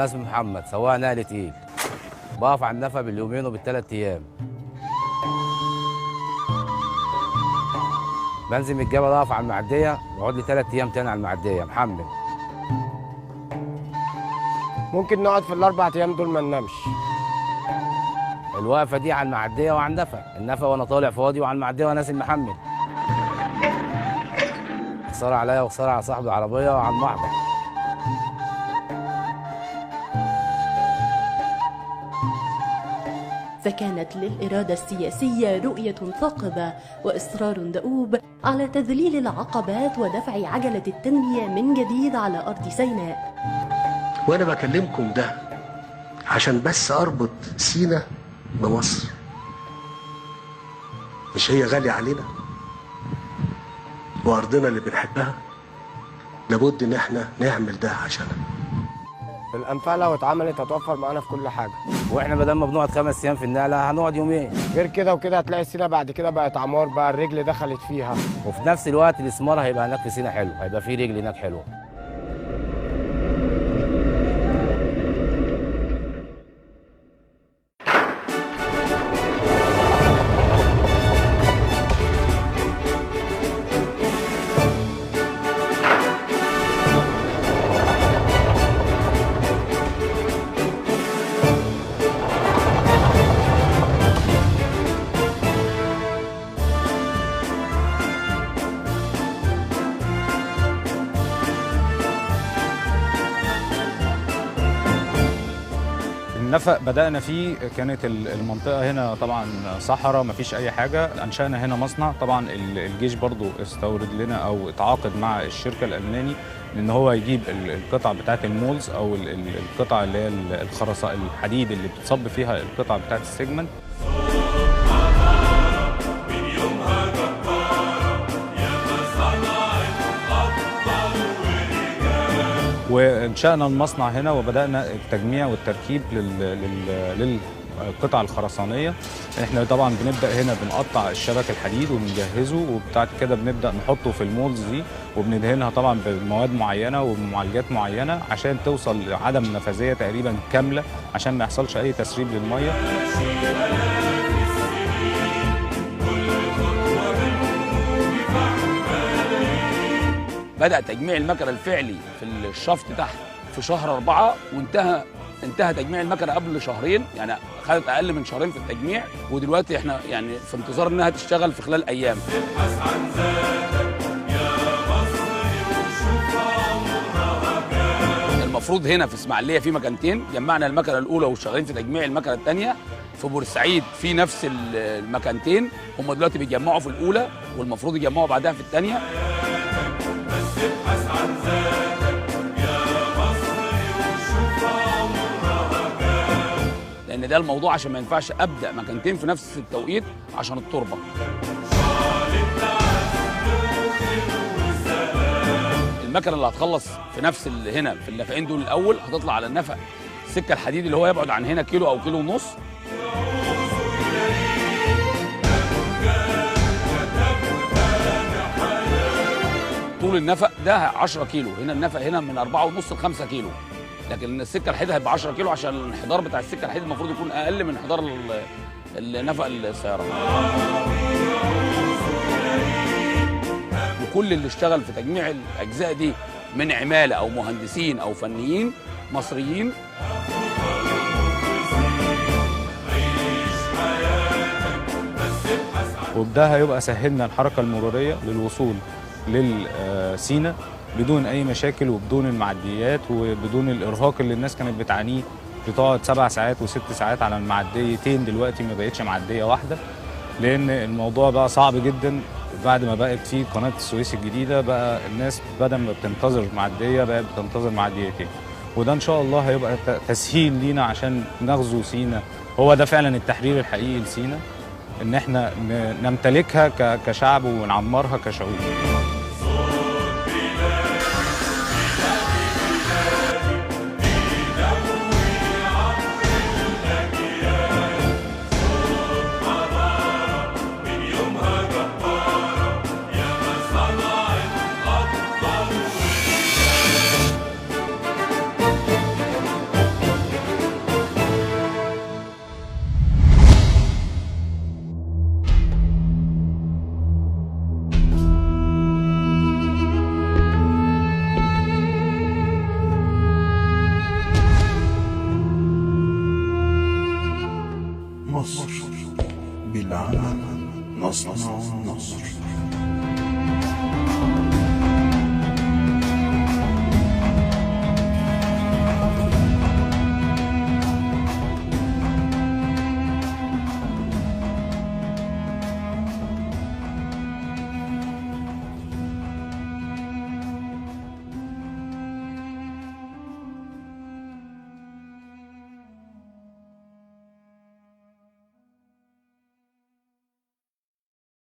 انا اسمي محمد، سواق نقل تقيل. بقف على النفق باليومين وبالثلاث ايام. بنزل من الجبل اقف على المعدية، بقعد لي 3 ايام تاني على المعدية محمل. ممكن نقعد في ال4 ايام دول ما ننامش. الوقفة دي على المعدية وعلى النفق، النفق وانا طالع فاضي وعلى المعدية وانا نازل محمل. خسارة عليا وخسارة على صاحب العربية وعلى المحضر. فكانت للإرادة السياسية رؤية ثاقبة وإصرار دؤوب على تذليل العقبات ودفع عجلة التنمية من جديد على أرض سيناء. وأنا بكلمكم ده عشان بس أربط سينا بمصر. مش هي غالية علينا وأرضنا اللي بنحبها؟ لابد إن احنا نعمل ده عشانها. الأنفاق لو اتعملت هتوفر معانا في كل حاجة. واحنا بدل ما بنقعد 5 ايام في النقلة هنقعد يومين. غير كده وكده هتلاقي سينا بعد كده بقت عمار، بقى الرجل دخلت فيها. وفي نفس الوقت الإسمار هيبقى هناك في سينا حلو، هيبقى في رجل هناك حلوة. النفق بدأنا فيه، كانت المنطقة هنا طبعا صحراء مفيش أي حاجة. أنشأنا هنا مصنع، طبعا الجيش برضو استورد لنا أو اتعاقد مع الشركة الألماني إن هو يجيب القطع بتاعة ال molds أو القطع اللي هي الخرسانة الحديد اللي بتصب فيها القطع بتاعة ال segment. وانشأنا المصنع هنا وبدأنا التجميع والتركيب للقطع الخرسانية. احنا طبعا بنبدأ هنا بنقطع الشبك الحديد وبنجهزه، وبعد كده بنبدأ نحطه في ال molds دي وبندهنها طبعا بمواد معينة وبمعالجات معينة عشان توصل لعدم نفاذية تقريبا كاملة عشان ما يحصلش أي تسريب للمية. بدأ تجميع المكنة الفعلي في الشفط تحت في شهر 4، وانتهى تجميع المكنة قبل شهرين، يعني خدت أقل من شهرين في التجميع، ودلوقتي احنا يعني في انتظار إنها تشتغل في خلال أيام. المفروض هنا في إسماعيلية في مكانتين، جمعنا المكنة الأولى وشغالين في تجميع المكنة الثانية. في بورسعيد في نفس المكانتين، هم دلوقتي بيجمعوا في الأولى والمفروض يجمعوا بعدها في الثانية. ابحث عن ذاتك يا مصري وشوف عمرها كام. لأن ده الموضوع عشان ما ينفعش أبدأ مكانتين في نفس التوقيت عشان التربة. المكنة اللي هتخلص في نفس هنا في النفقين دول الأول هتطلع على النفق السكة الحديد اللي هو يبعد عن هنا كيلو أو كيلو ونص. طول النفق ده 10 كيلو، هنا النفق هنا من 4.5 ل 5 كيلو، لكن السكة الحديد هيبقى 10 كيلو عشان الانحدار بتاع السكة الحديد المفروض يكون اقل من انحدار النفق السيارة. وكل اللي اشتغل في تجميع الاجزاء دي من عماله او مهندسين او فنيين مصريين. وبده هيبقى سهلنا الحركة المرورية للوصول للسينا بدون اي مشاكل وبدون المعديات وبدون الارهاق اللي الناس كانت بتعانيه، بتقعد 7 ساعات و6 ساعات على المعديتين، دلوقتي ما بقتش معدية واحدة لان الموضوع بقى صعب جدا. بعد ما بقت في قناة السويس الجديدة بقى الناس بدل ما بتنتظر معدية بقت بتنتظر معديتين، وده ان شاء الله هيبقى تسهيل لينا عشان نغزو سينا. هو ده فعلا التحرير الحقيقي لسينا، ان احنا نمتلكها كشعب ونعمرها كشعوب. نصنع النصر.